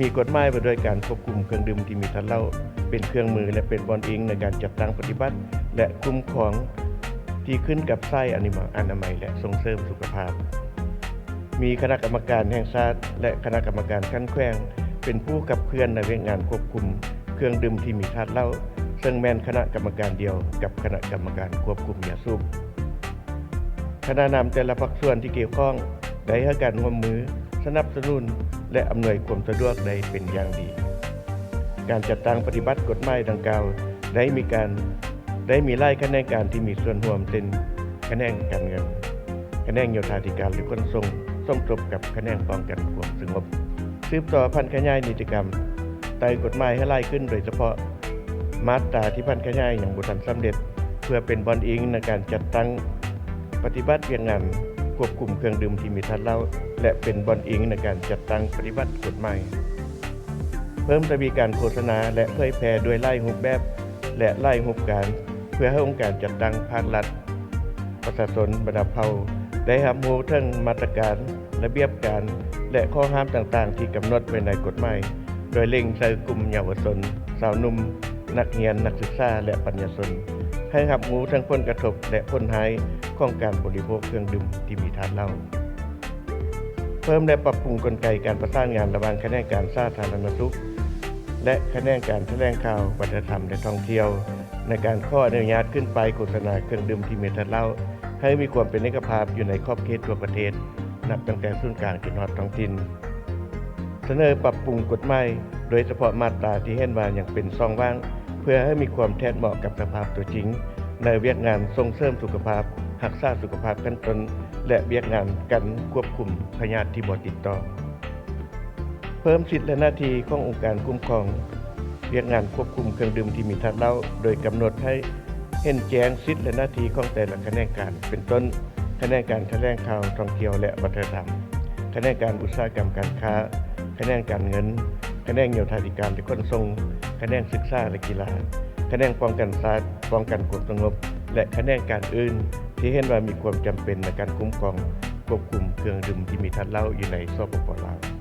ມີກົດໝາຍວ່າດ້ວຍການຄວບຄຸມເຄື່ອງດື່ມທີ່ມີທາດເຫຼົ້າເປັນເຄື່ອງມື ແລະ ເປັນບ່ອນອີງໃນການຈັດຕັ້ງປະຕິບັດ ແລະ ຄຸ້ມຄອງທີ່ຂຶ້ນກັບສາຍອະນາໄມ ແລະ ສົ່ງເສີມສຸຂະພາບ. ມີຄະນະກຳມະການແຫ່ງຊາດ ແລະ ຄະນະກຳມະການຂັ້ນແຂວງ ເປັນຜູ້ຂັບເຄື່ອນໃນວຽກງານຄວບຄຸມເຄື່ອງດື່ມທີ່ມີທາດເຫຼົ້າ ເຊິ່ງແມ່ນຄະນະກຳມະການດຽວກັບຄະນະກຳມະການຄວບຄຸມຢາສູບ. ຄະນະນຳແຕ່ລະພາກສ່ວນທີ່ກ່ຽວຂ້ອງໄດ້ໃຫ້ການຮ່ວມມື, ສະໜັບສະໜູນ ແລະ ອຳນວຍຄວາມສະດວກໄດ້ເປັນຢ່າງດີ. ການຈັດຕັ້ງປະຕິບັດກົດໝາຍດັ່ງກ່າວໄດ້ມີການ, ໄດ້ມີຫຼາຍຂະແໜງການທີ່ມີສ່ວນຮ່ວມ ເຊັ່ນ ຂະແໜງການເງິນ, ຂະແໜງໂຍທາທິການ ແລະ ຂົນສົ່ງ, ສົມທົບກັບຂະແໜງປ້ອງກັນຄວາມສະຫງົບ. ສືບຕໍ່ຜັນຂະຫຍາຍນິຕິກຳໃຕ້ກົດໝາຍໃຫ້ຫຼາຍຂຶ້ນ, ໂດຍສະເພາະມາດຕາທີ່ຜັນຂະຫຍາຍຍັງບໍ່ທັນສຳເລັດ, ເພື່ອເປັນບ່ອນອີງໃນການຈັດຕັ້ງປະຕິບັດວຽກງານຄວບຄຸມເຄື່ອງດື່ມທີ່ມີທາດເຫຼົ້າ ແລະ ເປັນບ່ອນອີງໃນການຈັດຕັ້ງປະຕິບັດກົດໝາຍ. ເພີ່ມທະວີການໂຄສະນາ ແລະ ເຜີຍແຜ່ດ້ວຍຫຼາຍຮູບແບບ ແລະ ຫຼາຍຮູບການ ເພື່ອໃຫ້ອົງການຈັດຕັ້ງພາກລັດ, ປະຊາຊົນບັນດາເຜົ່າ ໄດ້ຮັບຮູ້ເຖິງມາດຕະການ, ລະບຽບການ ແລະ ຂໍ້ຫ້າມຕ່າງໆທີ່ກຳນົດໄວ້ໃນກົດໝາຍ, ໂດຍເລັງໃສ່ກຸ່ມເຍົາວະຊົນ, ຊາວໜຸ່ມ, ນັກຮຽນ, ນັກສຶກສາ ແລະ ປັນຍາຊົນ ໃຫ້ຮັບຮູ້ເຖິງຜົນກະທົບ ແລະ ຜົນຮ້າຍຂອງການບໍລິໂພກເຄື່ອງດື່ມທີ່ມີທາດເຫຼົ້າ. ເພີ່ມ ແລະ ປັບປຸງກົນໄກການປະສານງານລະຫວ່າງຂະແໜງການສາທາລະນະສຸກ ແລະ ຂະແໜງການຖະແຫຼງຂ່າວ, ວັດທະນະທຳ ແລະ ທ່ອງທ່ຽວ ໃນການຂໍອະນຸຍາດຂຶ້ນປ້າຍໂຄສະນາເຄື່ອງດື່ມທີ່ມີທາດເຫຼົ້າ ໃຫ້ມີຄວາມເປັນເອກະພາບຢູ່ໃນຂອບເຂດທົ່ວປະເທດ, ນັບຕັ້ງແຕ່ສູນກາງຈົນຮອດທ້ອງຖິ່ນ. ສະເໜີປັບປຸງກົດໝາຍ, ໂດຍສະເພາະມາດຕາທີ່ເຫັນວ່າຍັງເປັນຊ່ອງວ່າງ, ເພື່ອໃຫ້ມີຄວາມແທດເໝາະກັບສະພາບຕົວຈິງ ໃນວຽກງານສົ່ງເສີມສຸຂະພາບ, ຮັກສາສຸຂະພາບຂັ້ນຕົ້ນ ແລະ ວຽກງານການຄວບຄຸມພະຍາດທີ່ບໍ່ຕິດຕໍ່. ເພີ່ມສິດ ແລະ ໜ້າທີ່ຂອງອົງການຄຸ້ມຄອງວຽກງານຄວບຄຸມເຄື່ອງດື່ມທີ່ມີທາດເຫຼົ້າ ໂດຍກຳນົດໃຫ້ເຫັນແຈ້ງສິດ ແລະ ໜ້າທີ່ຂອງແຕ່ລະຂະແໜງການ ເປັນຕົ້ນ ຂະແໜງການຖະແຫຼງຂ່າວ, ທ່ອງທ່ຽວ ແລະ ວັດທະນະທຳ, ຂະແໜງການອຸດສາຫະກຳການຄ້າ, ຂະແໜງການເງິນ, ຂະແໜງໂຍທາທິການ ແລະ ຂົນສົ່ງ, ຂະແໜງສຶກສາ ແລະ ກິລາ, ຂະແໜງປ້ອງກັນຊາດ, ປ້ອງກັນຄວາມສະຫງົບ ແລະ ຂະແໜງການອື່ນ ທີ່ເຫັນວ່າມີຄວາມຈຳເປັນໃນການຄຸ້ມຄອງ, ຄວບຄຸມເຄື່ອງດື່ມທີ່ມີທາດເຫຼົ້າຢູ່ໃນ ສປປ ລາວ.